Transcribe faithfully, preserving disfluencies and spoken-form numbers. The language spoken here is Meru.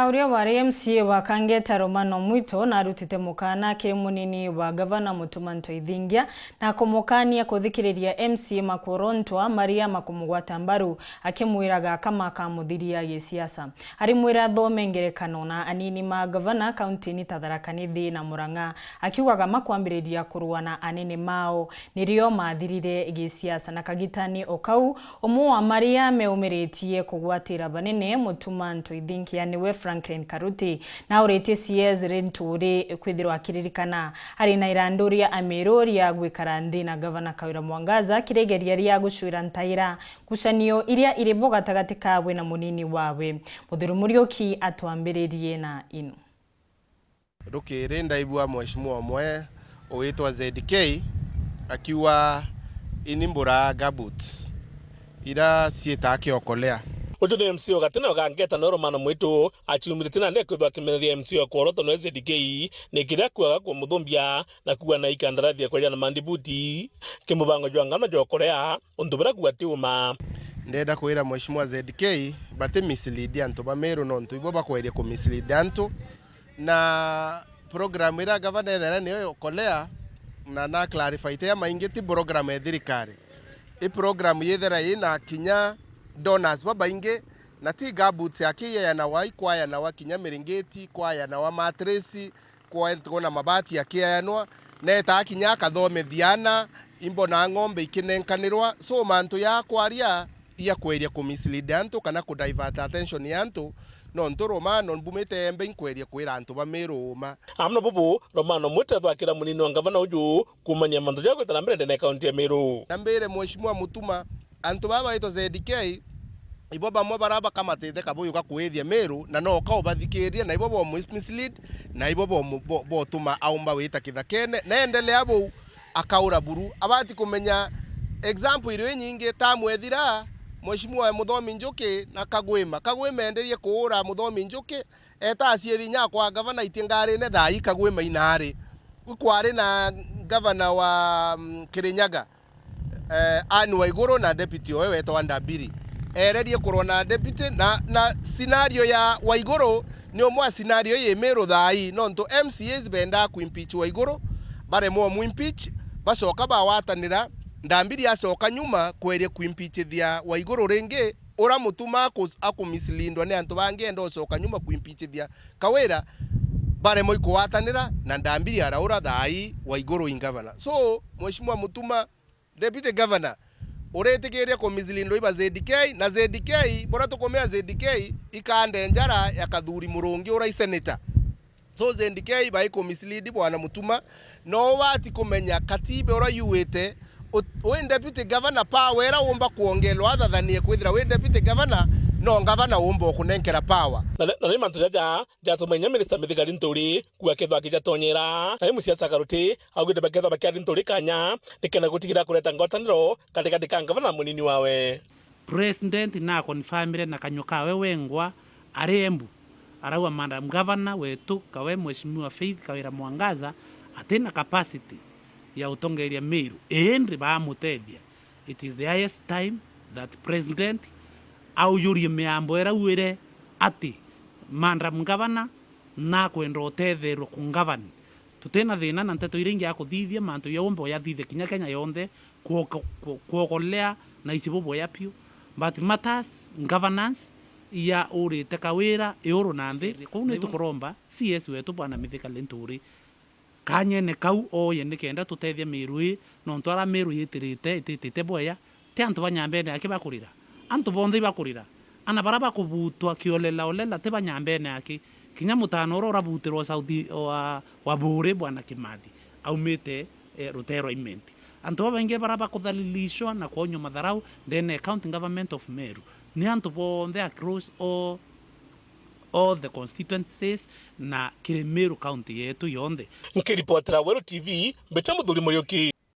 Uria wari M C A wa Kangeta, Romano Mwito, narutite mukana kiri munini wa gavana Mutuma Ntoithingia na kumukania kuthikiriria M C A Makuoro Ntwa maria makumugwata mbaru, akimwiraga kama akamuthiria gisiasa. Arimwira athome ngerekano na anini ma gavana kauntini ta Tharaka Nithi na Murang'a, akiugaga makwambiriria kurua na anene mao nirio mathirire gisiasa. Na kagitani o kau, umwe wa maria meumiritie kugwatira banene Mutuma Ntoithingia niwe Franklin Karuti, na auritie C S Linturi kwithirwa akiririkana ari na irandu ria Amiru ria gwikara nthi na gavana Kawira Mwangaza kiri igeria ria gucwira ntaira ngucanio iria iri bo gatagati kawe na munini wawe. Muthuri Muriuki atwambiririe na inu. Rukiri ndaigua mheshimiwa umwe ugwitwa Z K akiuga, "Ini mbura gumboots ira ciitaa kiokolea." Uju ni M C A o gatene o Kangeta na Romano Mwito aciumiritie nandi akwithwa akimeneria M C A o Kuoro Ntwa Z K ni kiria akuaga kumuthumbia na kuuga na ikandarathi ya kwejana mandibuti kimubango jwa ngano jwa Korea, untu buria kuuga ti uma. Ndenda kwira mheshimiwa Z K bati mislead antu ba Meru, nontu ibo bakweria ku mislead antu. Na program iria gavana ethera niyo yokolea, na na clarify ya maingi, ti program ya thirikari. I program yethera ina kinya donors babaingi, na ti gumboots aki yeanawa, ikwaeanawa kinya miringiti, ikwaeanawa mattress, kwa-, kwona mabati akiayanwa, netaa kinya akathomethia ana, imbona ng'ombe ikinenkanirwa. So, mantu ya kwaria, iya kweria ku mislead antu kana ku divert attention ya antu, nontu Romano mbumite Embe inkweria kwira antu ba Meru uma. Amwe na bubu, Romano Mwito ethwa akira munini wa ngavana uju kumania mantu ja gwita na mbere ndene ya kaunti ya Meru. Na mbire Mheshimiwa Mutuma, antu baba baitwa Z K, ibo bamwe bara bakamatite kabuyu ga kwithia Meru, na no kaubathikiria, na ibo bo mislead, na ibo bo-, bo-, botuma aumba wita kithakene, na endelea buu, akaura buru. Abati kumenya example irio inyingi, tamu ethira Mheshimiwa Muthomi Njuki na Kagwima. Kagwima enderie kuura Muthomi Njuki, eta aciithi inya kwa gavana itie ngarine thaa ii Kagwima inaari. Gwi kwari na gavana wa, mm, Kirinyaga, eh, Anne Waiguru na deputy owe wetwa Ndambiri. Ererie kurwa na deputy na, na scenario ya Waiguru ni umwe wa scenario yi Meru thaa ii, nontu M C As bendaa ku impeach Waiguru, baremwa umu impeach, bacoka bawatanira, Ndambiri acoka nyuma kweria ku impeachithia Waiguru ringi, ura Mutuma aku-, akumislindwa ni antu bangi enda ucoka nyuma ku impeachithia Kawira, baremwa ikugwatanira na Ndambiri araura thaa ii Waiguru i ngavana. So, Mheshimiwa Mutuma, Deputy Governor, uritikiria kumislindwa iba Z K, na Z K, buria tukumea Z K, ikande njara ya Kathuri Murungi uria i senator. So Z K bai kumislead bwana Mutuma, no ubati kumenya katiba uria yuite, u-, wi deputy governor power ira umba kwongelwa athathanie kwithira wi deputy governor, no governor umba ukunenkera power. Na, na ni mantu jaja jatuma inya minister Mithika Linturi kuuga kethwa akijatonyera. Na ni musiasa Karuti augite bakethwa bakia Linturi kanya, nikenda gutigira kureta ngwataniro gatigati ka governor na munini wawe. President na confirmire na kanyua kawe wengwa ari Embu, arauga Madam Governor wetu kawe Mheshimiwa Faith Kawira Mwangaza atina capacity ya utongeria Meru, indi baamutethia. It is the highest time that President aujurie miambo ira uire ati Madam Governor nakwenda utetherwa kungavani. Tutina thina na nteto iria ingi ya kuthithia, mantu ya umba uyathithia kinya Kenya yonthe, kuoko-, ku-, kuokolea na icibu buya piu. But matters, governance, ya urite Kawira iuru na nthi. Kuu ni tukuromba C S wetu Bwana Mithika Linturi kanyene kau oye nikenda tutethia Meru ii, nontu ara Meru yitirite, ititite bweya, ti antu ba Nyambene aki bakurira. Antu bonthe ibakurira. Ana bara bakubutwa kiolela olela ti ba Nyambene aki. Kinya mutano uria urabutirwa South wa, wa Buuri, Bwana Kimathi, aumite, eh, Ruteerwa Imenti. Antu babaingi bara bakuthalilishwa na kwonywa matharau ndene ya County Government of Meru ni antu bonthe across all, all the constituencies na kiri Meru County yetu yonthe. Nkiripotera Weru T V, mbite Muthuri Muriuki.